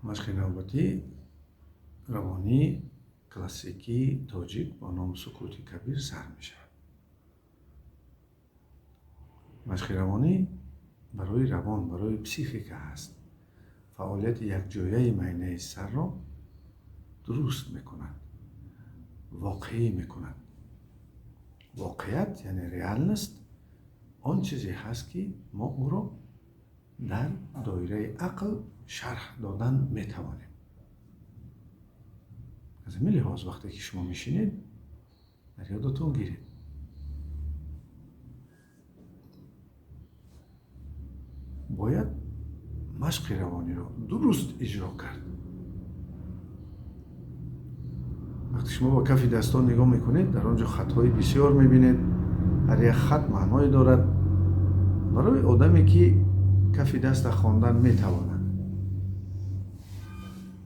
Машқи навбатӣ равонии классикии тоҷик бо номи Сукути кабир сар мешавад. Машқи равонӣ барои равон, барои психика ҳаст. Фаъолияти якҷояи майнаи сарро дуруст мекунад, воқеӣ мекунад. Воқеият, яъне реальность, он чизе ҳаст, ки мо ӯро дар доираи ақл шарҳ додан метавонем. Аз ҳамин лиҳоз вақте ки шумо мешинед, дар ёдатон гиред. Бояд машқи равониро дуруст иҷро кард. Вақте шумо ба кафи дастон нигоҳ мекунед, дар он ҷо хатҳои бисёр мебинед. Ҳар як хат маъное дорад. Барои одаме, ки кафи даста хондан метавонад,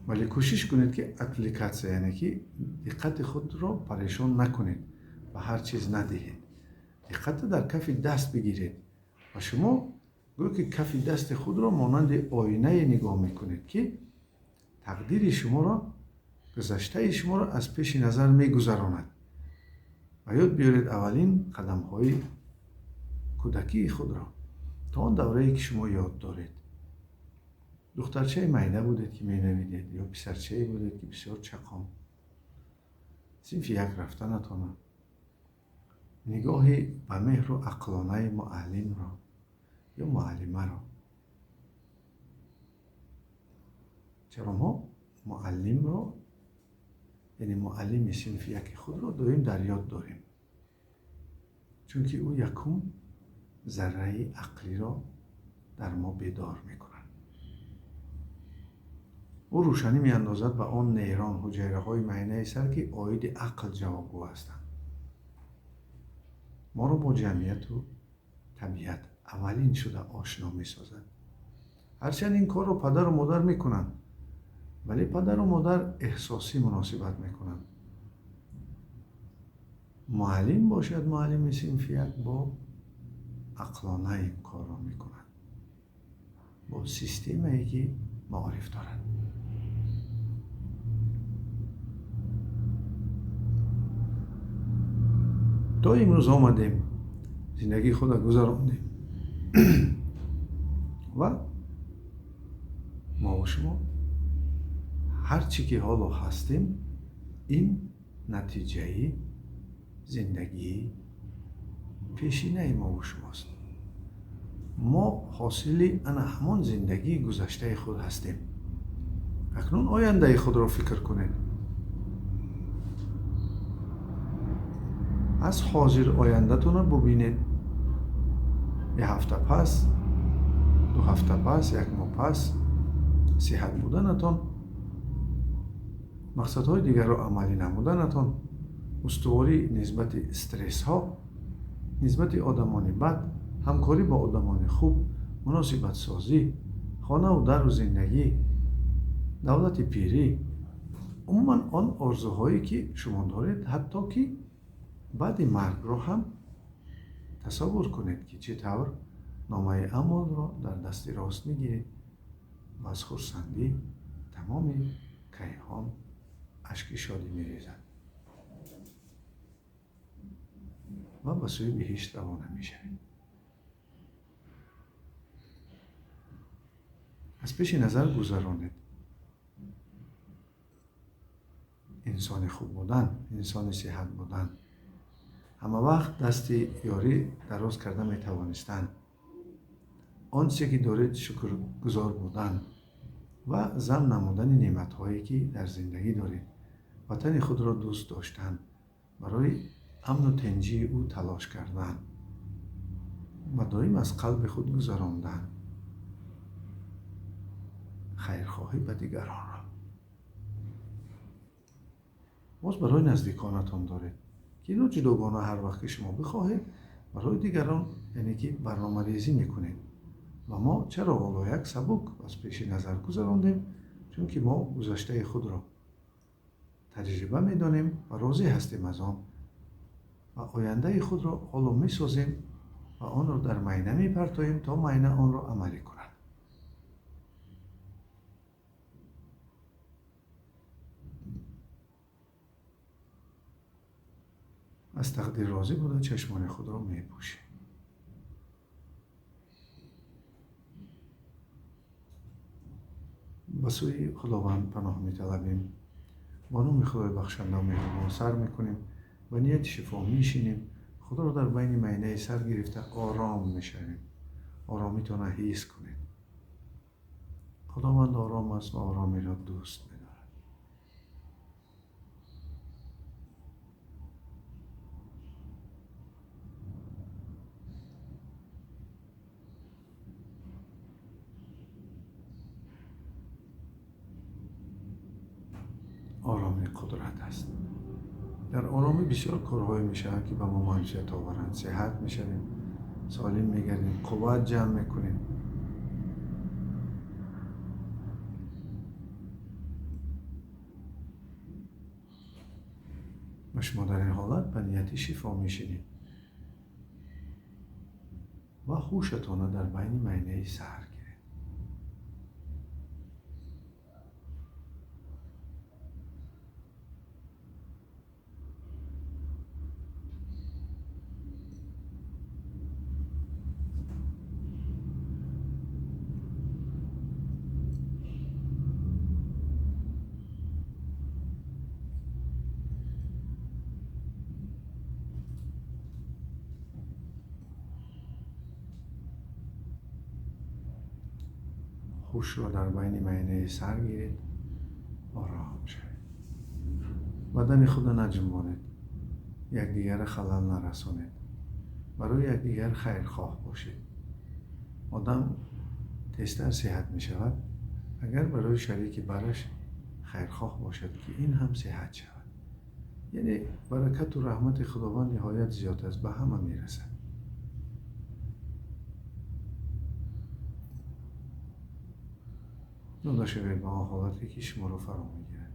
вале кӯшиш кунед, ки отвлекация, яъне ки диққати худро парешон накунед ва ҳар чиз надиҳед. Диққатро дар кафи даст бигиред ва шумо гӯё ки кафи дасти худро монанди оинае нигоҳ мекунед, ки тақдири шуморо, гузаштаи шуморо аз пеши назар мегузаронад. Ва ёд биёред аввалин қадамҳои кӯдакии худро то он даврае, ки шумо ёд доред. Духтарчаи майда будед, ки менавидед, ё писарчае будед, ки бисёр чақон. Синфи як рафтанатона, нигоҳи ба меҳру ақлонаи муаллимро ё муаллимаро. Чаро мо муаллимро, яъне муаллими синфи яки худро доим дар ёд дорем? Чунки ӯ якум зарраи ақлиро дар мо бедор мекунад. Ӯ рӯшанӣ меандозад ба он нейрон, ҳуҷайраҳои майнаи сар, ки оиди ақл ҷавобгӯ ҳастанд. Моро бо ҷамъияту табиат аввалин шуда ошно месозад. Ҳарчанд ин корро падару модар мекунанд, вале падару модар эҳсосӣ муносибат мекунанд. Муаллим бошад, муаллими синфи як бо ақлона ин корро мекунад, бо системае, ки маориф дорад. То имрӯз омадем, зиндагии худро гузарондем ва мо ва шумо ҳар чӣ ки ҳоло ҳастем, ин натиҷаи зиндагии пешинаи мо ва шумост. Мо ҳосили ана ҳамон зиндагии гузаштаи худ ҳастем. Акнун ояндаи худро фикр кунед. Аз ҳозир ояндатонро бубинед. Як ҳафта пас, ду ҳафта пас, як моҳ пас сиҳат буданатон, мақсадҳои дигарро амалӣ намуданатон, устуворӣ нисбати стрессҳо, нисбати одамони бад, ҳамкорӣ бо одамони хуб, муносибатсозӣ, хонаву дару зиндагӣ, давлати пирӣ, умуман он орзуҳое, ки шумо доред, ҳатто ки баъди маргро ҳам тасаввур кунед, ки чӣ тавр номаи амолро дар дасти рост мегиред ва аз хурсандӣ тамоми кайҳон ашки шодӣ мерезад ва ба сӯи биҳишт равона мешавед. Аз пеши назар гузаронед. Инсони хуб будан, инсони сиҳат будан, ҳама вақт дасти ёрӣ дароз карда метавонистанд, он чизе ки доред шукргузор будан ва зам намудани неъматҳое, ки дар зиндагӣ доред, ватани худро дӯст доштан, барои амну тинҷии ӯ талош кардан ва доим аз қалби худ гузарондан хайрхоҳӣ ба дигаронро. Боз барои наздиконатон доред, ки инро ҷудогона ҳар вақт ки шумо бихоҳед барои дигарон, яъне ки барномарезӣ мекунед. Ва мо чаро ҳоло як сабук аз пеши назар гузарондем? Чунки мо гузаштаи худро таҷриба медонем ва розӣ ҳастем аз он ва ояндаи худро ҳоло месозем ва онро дар майна мепартоем, то майна онро амалӣ кунад. Аз тақдир розӣ буда чашмони худро мепӯшем. Ба сӯи Худованд паноҳ металабем. Бо номи Худои бахшанда меҳрубон сар мекунем. Ба нияти шифо мешинем. Худоро дар байни майнаи сар гирифта ором мешавем. Оромитонро ҳис кунед. Худованд ором аст ва оромиро дӯст медорад. Оромӣ қудрат аст. Дар оромӣ бисёр корҳое мешаванд, ки ба мо манфиат оваранд. Сеҳат мешавем, солим мегардем, қувват ҷамъ мекунем. Ва шумо дар ин ҳолат ба нияти шифо мешинед ва ҳушатонро дар байни майнаи сар гиред. Ҳушро дар байни майнаи сар гиред, ором шавед. Бадани худро наҷунбонед, якдигарро халал нарасонед, барои якдигар хайрхоҳ бошед. Одам тезтар сеҳат мешавад, агар барои шарики бараш хайрхоҳ бошад, ки ин ҳам сеҳат шавад. Яъне баракату раҳмати Худованд ниҳоят зиёд аст, ба ҳама мерасад. Дода шавед ба он ҳолате, ки шуморо фаро мегирад.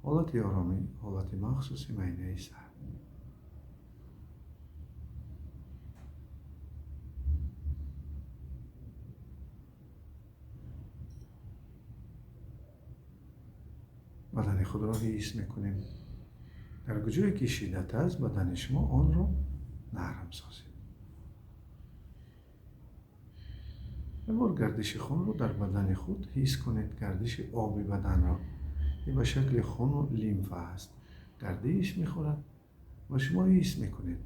Ҳолати оромӣ, ҳолати махсуси майнаи сар. Бадани худро ҳис мекунем. Дар куҷое ки шиддат аст, бадани шумо онро нарм созед. Як бор гардиши хунро дар бадани худ ҳис кунед, гардиши оби баданро. Ин ба шакли хуну лимфа аст. Гардиш мехӯрад ва шумо ҳис мекунед.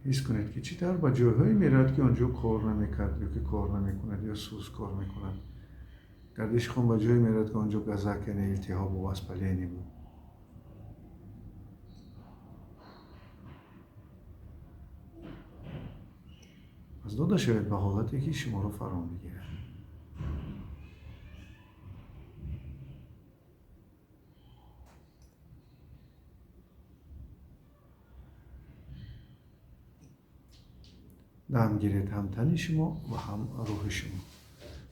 Ҳис кунед, ки чӣ тавр ба ҷойҳое меравад, ки он ҷо кор намекард ё ки кор намекунад ё сус кор мекунад. Гардиши хун ба ҷое меравад, ки он ҷо газак, яъне илтиҳобу воспаление буд. Пас дода шавед ба ҳолате, ки шуморо фаро мегирад. Дам гиред ҳам тани шумо ва ҳам рӯҳи шумо,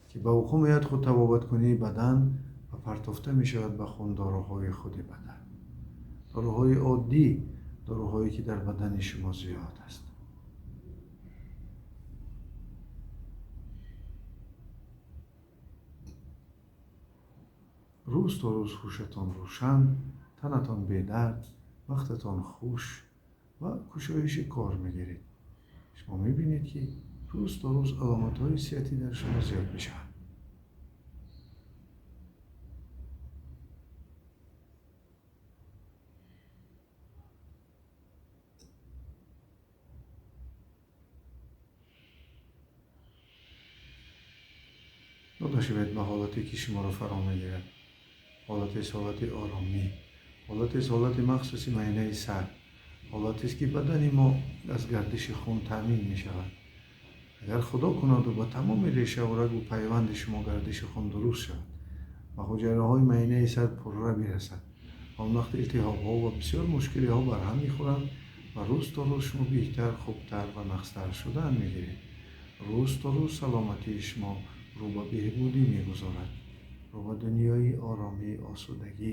ки ба вуқӯъ меояд худ табобаткунии бадан ва партофта мешавад ба хун доруҳои худи бадан. Доруҳои оддӣ, доруҳое, ки дар бадани шумо зиёд аст. Рӯз то рӯз ҳушатон рӯшан, танатон бедард, вақтатон хуш ва кушоиши кор мегиред. Шумо мебинед, ки рӯз то рӯз аломатҳои сиҳатӣ дар шумо зиёд мешаванд. Дода шавед ба ҳолате, ки шуморо фаро мегирад. Ҳолатест ҳолати оромӣ, ҳолатест ҳолати махсуси майнаи сар, ҳолатест, ки бадани мо аз гардиши хун таъмин мешавад. Агар Худо кунаду ба тамоми решаву рагу пайванди шумо гардиши хун дуруст шавад, ба ҳуҷайраҳои майнаи сар пурра бирасад, он вақт илтиҳобҳо ва бисёр мушкилиҳо барҳам мехӯранд ва рӯз то рӯз шумо беҳтар, хубтар ва нағзтар шудан мегиред. Рӯз то рӯз саломатии шумо рӯ ба беҳбудӣ мегузорад. рӯ ба дунёи оромӣ, осудагӣ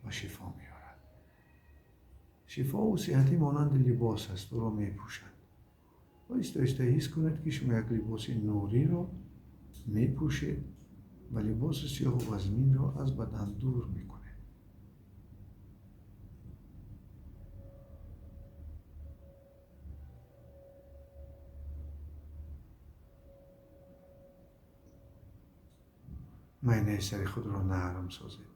ва шифо меорад. Шифову сиҳатӣ монанди либос аст, ӯро мепӯшанд. Оҳиста оҳиста ҳис кунед, ки шумо як либоси нуриро мепӯшед ва либоси сиёҳу вазминро аз бадан дур мекунед. Майнаи сари худро нарм созед.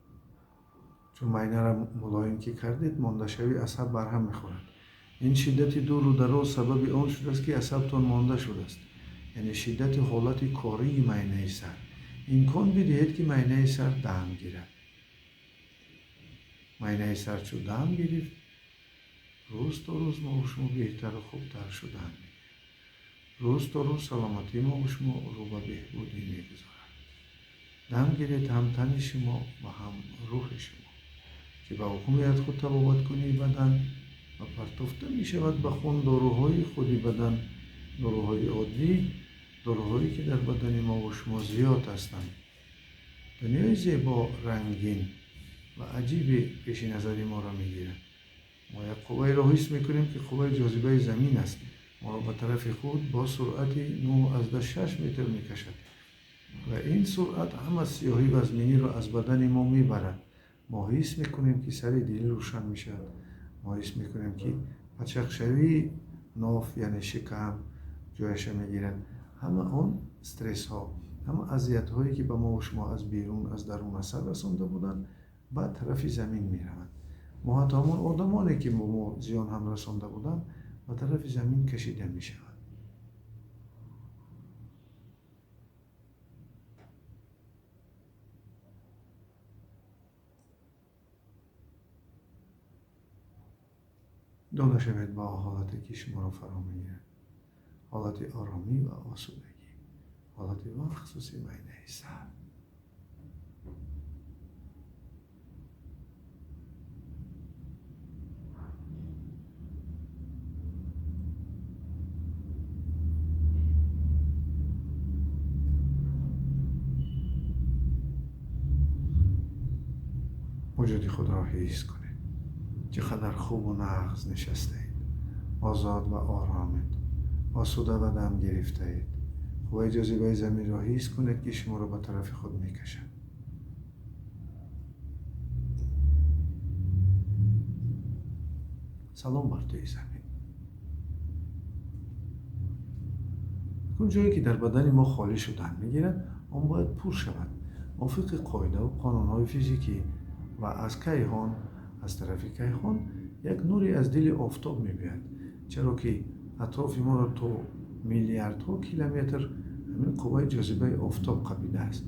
Чун майнаро мулоим ки кардед, мондашавии асаб барҳам мехӯрад. Ин шиддати дуру дароз сабаби он шудааст, ки асабтон монда шудааст, яъне шиддати ҳолати кории майнаи сар. Имкон бидиҳед, ки майнаи сар дам гирад. Майнаи сар чун дам гирифт, рӯз то рӯз мову шумо беҳтару хубтар шудан мегирад. Рӯз то рӯз саломатии мову шумо рӯ ба беҳбудӣ мегузорад. Дам гиред ҳам тани шумо ва ҳам рӯҳи шумо, ки ба вуқӯъ меояд худ табобаткунии бадан ва партофта мешавад ба хун доруҳои худи бадан, доруҳои оддӣ, доруҳое ки дар бадани мову шумо зиёд ҳастанд. Дунёи зебо, рангин ва аҷибе пеши назари моро мегирад. Мо як қувваеро ҳис мекунем, ки қувваи ҷозибаи замин аст. Моро ба тарафи худ бо суръати 9,6 метр мекашад ва ин суръат ҳама сиёҳӣ вазминиро аз бадани мо мебарад. Мо ҳис мекунем, ки сари дил рӯшан мешавад. Мо ҳис мекунем, ки пачақшавии ноф, яъне шикам, ҷояша мегирад. Ҳама он стрессҳо, ҳама азиятҳое, ки ба мову шумо аз берун, аз дарун асар расонда буданд, ба тарафи замин мераванд. Мо ҳатто ҳамон одамоне, ки ба мо зиён ҳам расонда буданд, ба тарафи замин кашида мешаванд. Дода шавед ба ҳолате, ки шуморо фаро мегирад, ҳолати оромӣ ва осудагӣ, ҳолати махсуси майнаи сар. Вуҷуди худро ҳис кунед. Чӣ қадар хубу нағз нишастаед, озод ва оромед, осуда ва дам гирифтаед. Қувваи ҷозибаи заминро ҳис кунед, ки шуморо ба тарафи худ мекашад. Салом бар туи замин. Акун ҷое ки дар бадани мо холӣ шудан мегирад, он бояд пур шавад. Мувофиқи қоидаву қонунҳои физикӣ ва аз кайҳон, аз тарафи кайҳон як нуре аз дили офтоб мебиёяд, чаро ки атрофи моро то миллиардҳо километр ҳамин қувваи ҷозибаи офтоб қабидааст.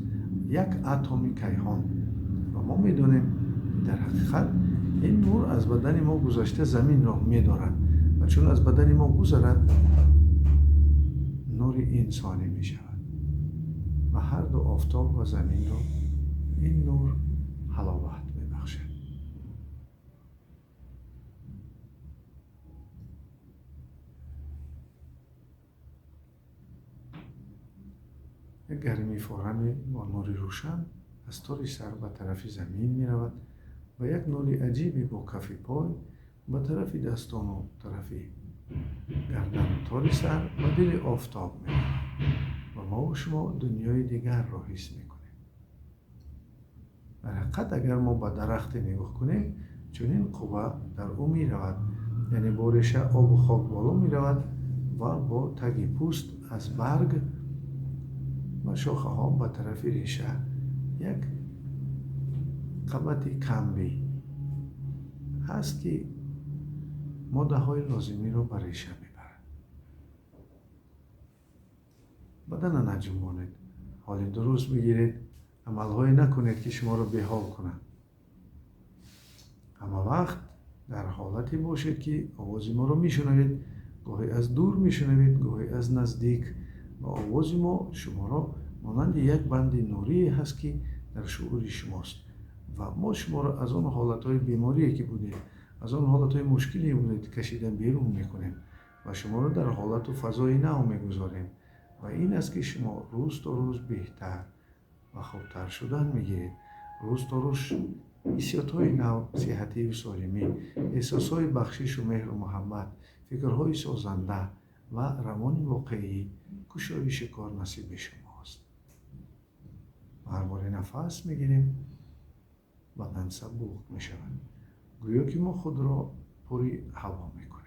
Як атоми кайҳон. Ва мо медонем, ки дар ҳақиқат ин нур аз бадани мо гузашта заминро медорад ва чун аз бадани мо гузарад, нури инсонӣ мешавад ва ҳар ду офтоб ва заминро ин нур ҳаловат мебахшад. Як гармии фораме бо нури рӯшан аз тори сар ба тарафи замин меравад ва як нури аҷибе бо кафи пой ба тарафи дастону тарафи гардану тори сар ба дили офтоб меравад ва мову шумо дунёи дигарро ҳис мекунем. Дар ҳақиқат агар мо ба дарахте нигоҳ кунем, чунин қувва дар ӯ меравад, яъне бо реша обу хок боло меравад ва бо таги пӯст аз барг ва шохаҳо ба тарафи реша як қабати камбӣ ҳаст, ки моддаҳои лозимиро ба реша мебарад. Бадана наҷунбонед, ҳоли дуруст бигиред, амалҳое накунед, ки шуморо беҳол кунанд. Ҳама вақт дар ҳолате бошед, ки овози моро мешунавед, гоҳе аз дур мешунавед, гоҳе аз наздик, ва овози мо шуморо монанди як банди нурие ҳаст, ки дар шуури шумост ва мо шуморо аз он ҳолатҳои беморие ки будед, аз он ҳолатҳои мушкиле будед, кашида берун мекунем ва шуморо дар ҳолату фазои нав мегузорем. Ва ин аст, ки шумо рӯз то рӯз беҳтар, ва хубтар шудан мегиред. Рӯз то рӯз ҳиссиётҳои нав, сиҳатию солимӣ, эҳсосҳои бахшишу меҳру муҳаббат, фикрҳои созанда ва равони воқеӣ, кушоиши кор насиби шумост. Ҳар боре нафас мегирем, бадан сабук мешавад, гӯё ки мо худро пури ҳаво мекунем.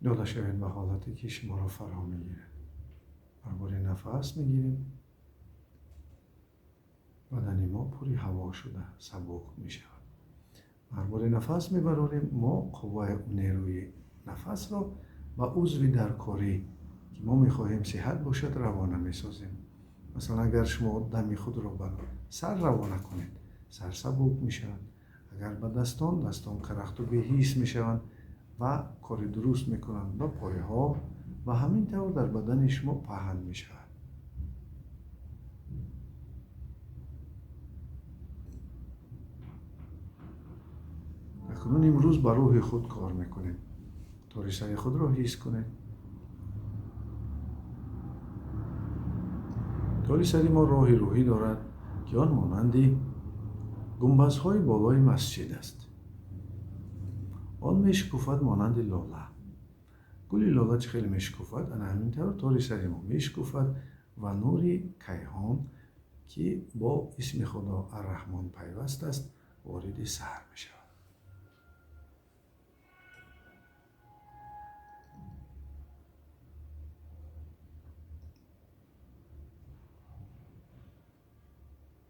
Дода шавед ба ҳолате ки шуморо фаро мегирад. Ҳар боре нафас мегирем, бадани мо пури ҳаво шуда сабук мешавад. Ҳар боре нафас мебарорем, мо қувваи нерӯи нафасро ба узви даркорӣ, ки мо мехоҳем сиҳат бошад, равона месозем. Масалан, агар шумо дами худро ба сар равона кунед, сар сабук мешавад. Агар ба дастон, дастон карахту беҳис мешаванд ва кори дуруст мекунанд, ба пойҳо ва ҳамин тавр дар бадани шумо паҳн мешавад. Акнун имрӯз ба рӯҳи худ кор мекунем. Тори сари худро ҳис кунед. Тори сари мо роҳи рӯҳӣ дорад, ки он монанди гумбазҳои болои масҷид аст. Он мешукуфад монанди лола. Гули лола чӣ хеле мешукуфад, ана ҳамин тавр тори сари мо мешукуфад ва нури кайҳон, ки бо исми Худо Арраҳмон пайваст аст, вориди сар мешавад.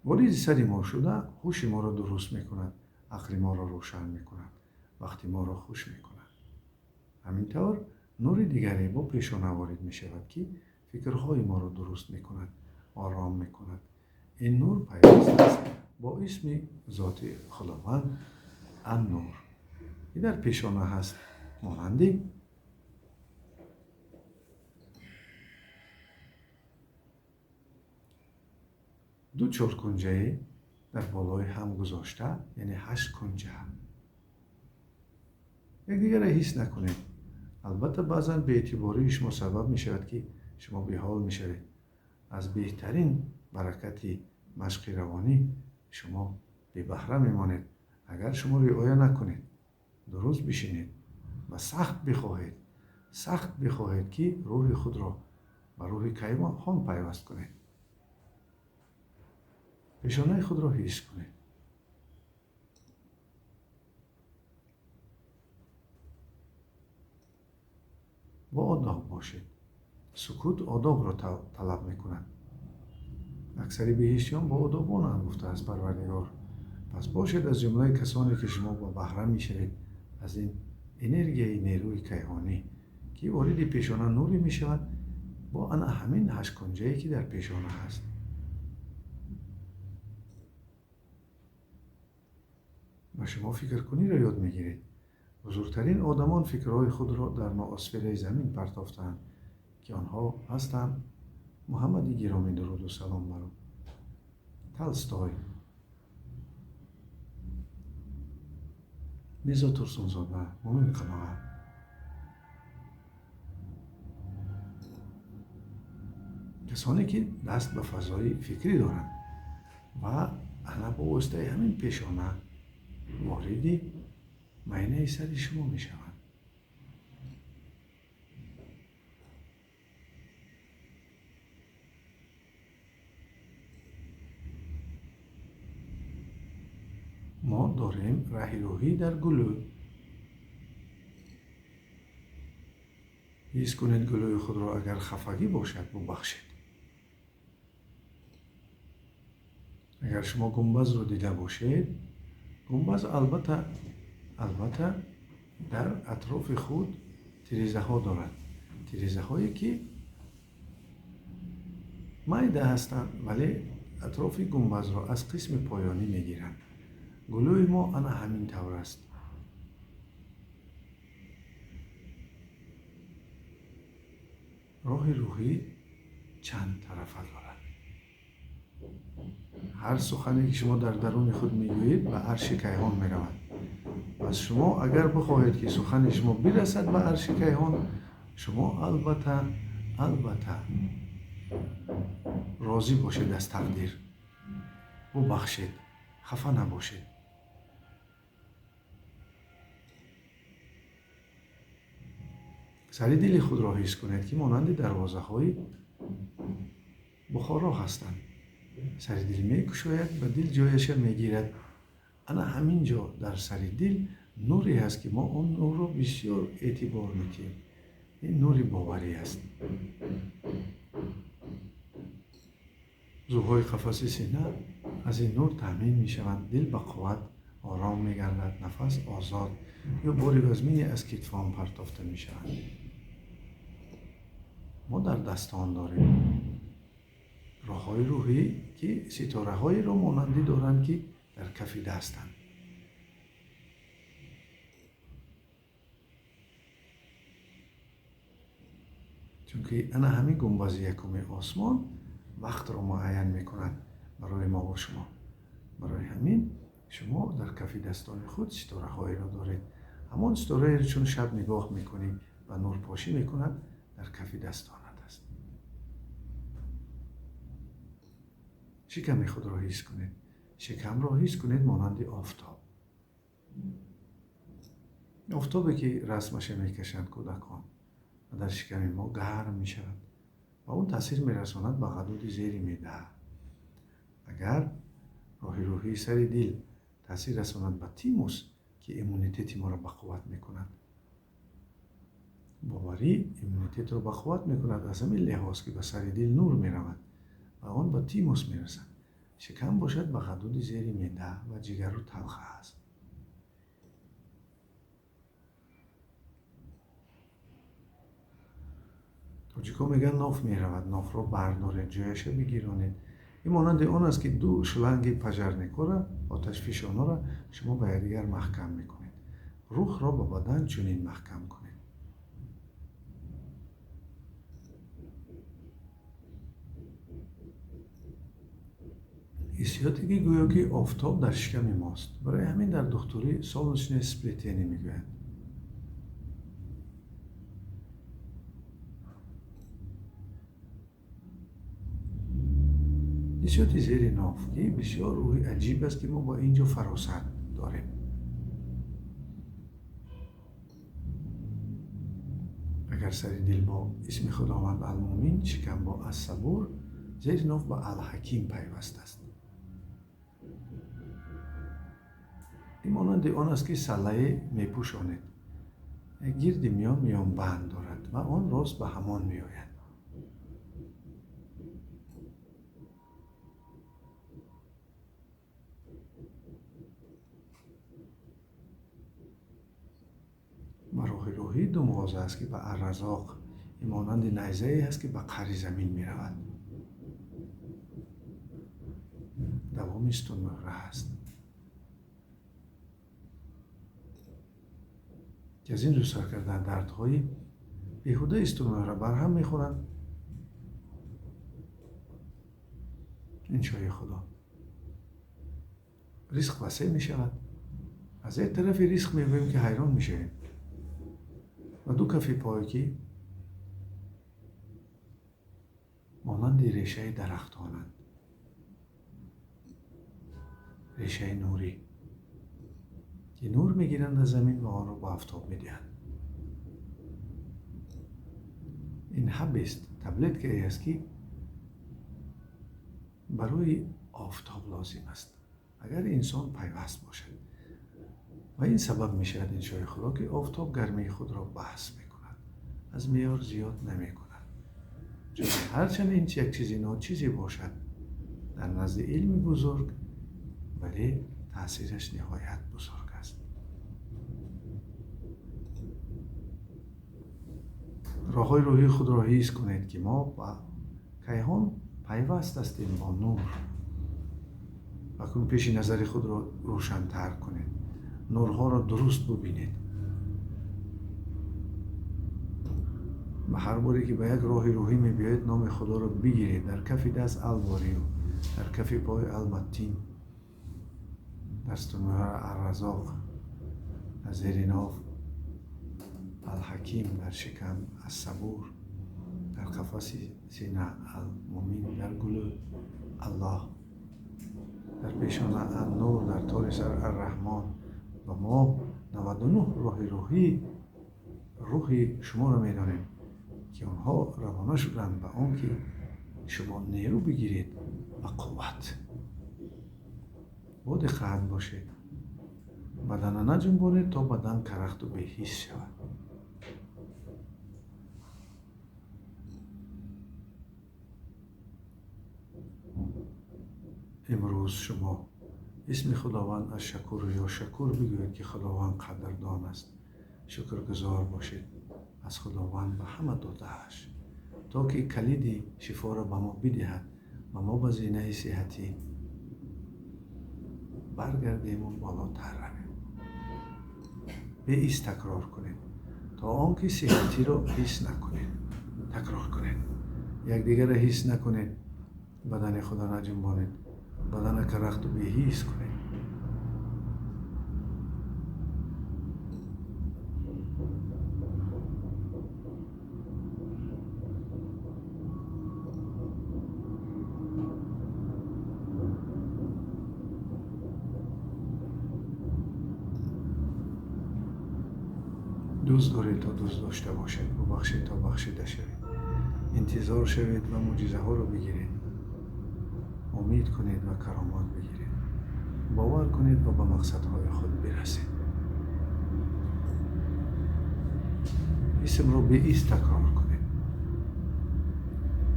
Вориди сари мо шуда ҳуши моро дуруст мекунад, ақли моро рӯшан мекунад, вақти моро хуш мекунад. Ҳамин тавр нури дигаре бо пешона ворид мешавад, ки фикрҳои моро дуруст мекунад, ором мекунад. Ин нур пайваст аст бо исми зоти Худованд Ан-Нур, ки дар пешона ҳаст, монанди ду чоркунҷае дар болои ҳам гузошта, яъне 8 кунҷа. Якдигарро ҳис накунед. Албатта баъзан беэътибории шумо сабаб мешавад, ки шумо беҳол мешавед. Аз беҳтарин баракати машқи равонӣ шумо бебаҳра мемонед, агар шумо риоя накунед. Дуруст бишинед ва сахт бихоҳед, сахт бихоҳед, ки рӯҳи худро ба рӯҳи кайҳон пайваст кунед. Пешонаи худро ҳис кунед. Бо одоб бошед. Сукут одобро талаб мекунад. Аксари беҳиштиён бо одобонанд, гуфтааст Парвардигор. Пас бошед аз ҷумлаи касоне, ки шумо ба баҳра мешавед аз ин энергияи нерӯи кайҳонӣ, ки вориди пешона нуре мешавад бо ана ҳамин ҳашткунҷае, ки дар пешона ҳаст. Ба шумо фикркуниро ёд мегиред. Бузургтарин одамон фикрҳои худро дар ноосфераи замин партофтаанд, ки онҳо ҳастанд Муҳаммади гиромӣ, дуруду салом бар ӯ, Толстой, Мирзо Турсунзода, Мумин Қаноат. Касоне ки даст ба фазои фикрӣ доранд ва ана бо воситаи ҳамин пешона вориди майнаи сари шумо мешаванд. Мо дорем раҳи рӯҳӣ дар гулӯ. Ҳис кунед гулӯи худро, агар хафагӣ бошад, бубахшед. Агар шумо гумбазро дида бошед, гумбаз албатта дар атрофи худ тирезаҳо дорад. Тирезаҳое, ки майда ҳастанд, вале атрофи гумбазро аз қисми поёнӣ мегиранд. Гулӯи мо ана ҳамин тавр аст. Роҳи рӯҳӣ чанд тарафа дорад. Ҳар сухане ки шумо дар даруни худ мегӯед, ба арши кайҳон меравад. Пас шумо агар бихоҳед, ки сухани шумо бирасад ба арши кайҳон, шумо албатта розӣ бошед аз тақдир, бубахшед, хафа набошед. Сари дили худро ҳис кунед, ки монанди дарвозаҳои Бухоро ҳастанд. Сари дил мекушояд, ба дил ҷояша мегирад. Ана ҳамин ҷо дар сари дил нуре ҳаст, ки мо он нурро бисёр эътибор медиҳем. Ин нури боварӣ аст. Зубҳои қафаси сина аз ин нур таъмин мешаванд. Дил ба қувват ором мегардад, нафас озод ё бори вазмине аз китфон партофта мешавад. Мо дар дастон дорем роҳҳои рӯҳӣ, ки ситораҳоеро монандӣ доранд, ки дар кафи дастанд. Чунки ана ҳамин гунбази якуми осмон вақтро муайян мекунад барои мо ва шумо. Барои ҳамин шумо дар кафи дастони худ ситораҳоеро доред. Ҳамон ситораеро чун шаб нигоҳ мекунӣ ва нурпошӣ мекунад, дар кафи дастонат аст. Шиками худро ҳис кунед. Шикамро ҳис кунед монанди офтоб. Офтобе ки расмаша мекашанд кӯдакон ва дар шиками мо гарм мешавад ва он таъсир мерасонад ба ғадуди зери меъда. Агар роҳи рӯҳии сари дил таъсир расонад ба тимус, ки иммунитети моро ба қувват мекунад, боварӣ иммунитетро ба қувват мекунад аз ҳамин лиҳоз, ки ба сари дил нур меравад ва он ба тимус мерасад. Шикам бошад ба ғадуди зери меъда ва ҷигару талха аст. Тоҷикҳо мегӯянд ноф меравад, нофро бардоред, ҷояша бигиронед. Ин монанди он аст, ки ду шланги пожарникора, оташфишонора шумо ба якдигар маҳкам мекунед. Рӯҳро ба бадан чунин маҳкам кунед. Ҳиссиёте ки гӯё ки офтоб дар шиками мост. Барои ҳамин дар духтурӣ солнечное сплетение мегӯянд. Ҳиссиёти зери ноф, ки бисёр рӯҳи аҷиб аст, ки мо ба ин ҷо фаросат дорем. Агар сари дил бо исми Худованд Алмумин, шикам бо Ассабур, зери ноф ба Алҳаким пайваст аст. Ин монанди он аст, ки саллае мепӯшонед, гирди миён миёнбанд дорад ва он рост ба ҳамон меояд. Ба роҳи рӯҳӣ думғоза аст, ки ба Арразоқ, ин монанди найзае аст, ки ба қари замин меравад. Давоми сутунмуҳра аст, ки аз ин рӯ сар карда дардҳои беҳудаи сутунмуҳра барҳам мехӯранд. Иншои Худо ризқ васеъ мешавад. Аз як тарафи ризқ мегӯем, ки ҳайрон мешавем ва ду кафи пой, ки монанди решаи дарахтонанд, решаи нурӣ, ки нур мегиранд аз замин ва онро ба офтоб медиҳанд. Ин ҳабест, таблеткае аст, ки барои офтоб лозим аст, агар инсон пайваст бошад. Ва ин сабаб мешавад, иншои Худо, ки офтоб гармии худро баҳс мекунад, аз меъёр зиёд намекунад. Чунки ҳарчанд ин як чизи ночизе бошад дар назди илми бузург, вале таъсираш ниҳоят бузург аст. Роҳҳои рӯҳии худро ҳис кунед, ки мо ба кайҳон пайваст ҳастем бо нур. Акнун пеши назари худро рӯшантар кунед, нурҳоро дуруст бубинед. Ба ҳар боре ки ба як роҳи рӯҳӣ мебиёед, номи Худоро бигиред. Дар кафи даст Алборию, дар кафи пой Алматтин, дар сутунмӯҳра Арразоқ, дар зери нов Алҳаким, дар шикам Ассабур, дар қафаси сина Алмумин, дар гулӯ Аллоҳ, дар пешона Аннур, дар тори сар Арраҳмон. Ва мо 99 роҳи рӯҳӣ рӯҳи шуморо медонем, ки онҳо равона шуданд ба он ки шумо нерӯ бигиред ва қувват. Бо диққат бошед, бадана наҷунбонед то бадан карахту беҳис шавад. Имрӯз шумо исми Худованд аз Шакур ё Шакур бигӯед, ки Худованд қадрдон аст. Шукргузор бошед аз Худованд ба ҳама додааш, то ки калиди шифоро ба мо бидиҳад ва мо ба зинаи сиҳатӣ баргардему болотар равем. Беист такрор кунед то он ки сиҳатиро ҳис накунед. Такрор кунед, якдигарро ҳис накунед, бадани худро наҷунбонед, бадана карахту беҳис кунед. Дӯст доред то дӯст дошта бошед, бубахшед то бахшида шавед, интизор шавед ва мӯъҷизаҳоро бигиред, умед кунед ва каромат бигиред, бовар кунед ва ба мақсадҳои худ бирасед. Исмро беист такрор кунед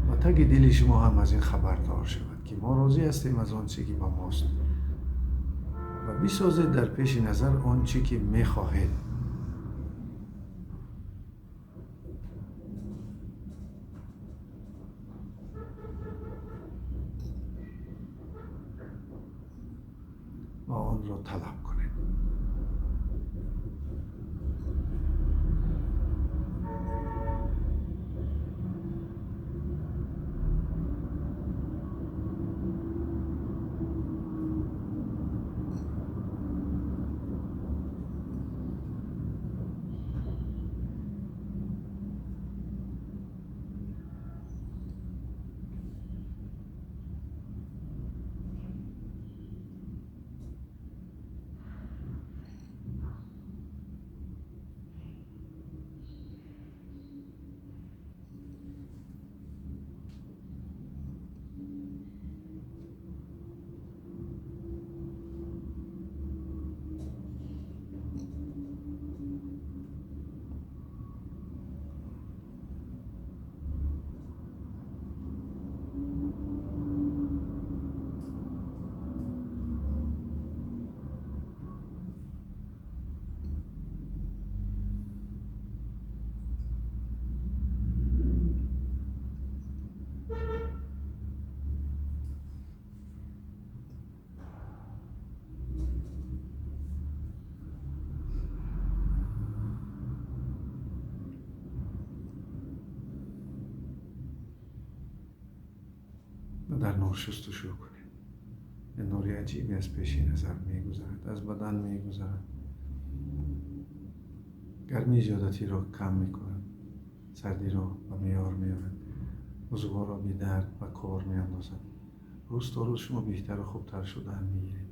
ва таги дили шумо ҳам аз ин хабардор шавад, ки мо розӣ ҳастем аз он чӣ ки ба мост, ва бисозед дар пеши назар он чӣ ки мехоҳед. Ва онро талаб кунед. Дар нур шустушӯ кунед. Нури аҷибе аз пеши назар мегузарад, аз бадан мегузарад, гармии зиёдатиро кам мекунад, сардиро ба меъёр меорад, узвҳоро бедард ба кор меандозад. Рӯз то рӯз шумо беҳтару хубтар шудан мегиред.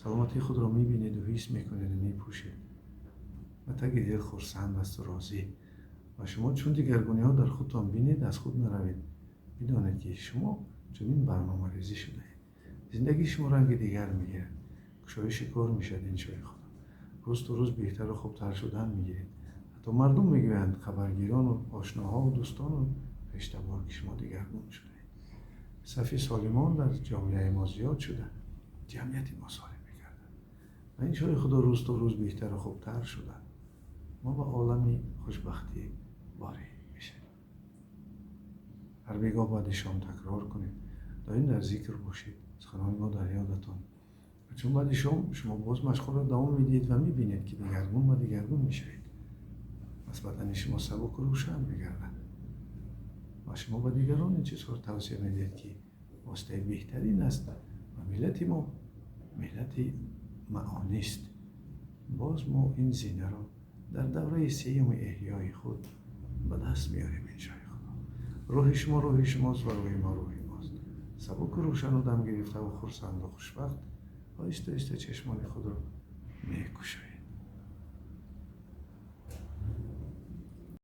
Саломатии худро мебинеду ҳис мекунеду мепӯшед. Ба таги дил хурсанд асту розӣ. Ва шумо чун дигаргуниҳо дар худтон бинед, аз худ наравед. Бидонед, ки шумо чунин барномарезӣ шудаед. Зиндагии шумо ранги дигар мегирад. Кушоиши кор мешавад иншои Худо. Рӯз то рӯз беҳтару хубтар шудан мегиред. Ҳатто мардум мегӯянд, хабаргирону ошноҳову дӯстону хештабор, ки шумо дигаргун шудаед. Сафи солимон дар ҷомеаи мо зиёд шуда, ҷамъияти мо солим мегардад. Ва иншои Худо рӯз то рӯз беҳтару хубтар шуда, мо ба олами хушбахтӣ ворид мешавем. Ҳар бегоҳ баъди шом такрор кунед, доим дар зикр бошед, суханони мо дар ёдатон. Ва чун баъди шом шумо боз машқҳоро давом медиҳед ва мебинед, ки дигаргун ва дигаргун мешавед. Пас бадани шумо сабуку рӯшан мегардад. Ва шумо ба дигарон ин чизҳоро тавсия медиҳед, ки воситаи беҳтарин аст. Ва миллати мо миллати маъонист. Боз мо ин зинаро дар давраи сеюми эҳёи худ ба даст меорем, иншои Худо. Рӯҳи шумо рӯҳи шумост ва рӯҳи мо рӯҳи мост. Сабуку рӯшану дам гирифтаву хурсанду хушбахт оҳиста оҳиста чашмони худро мекушоед.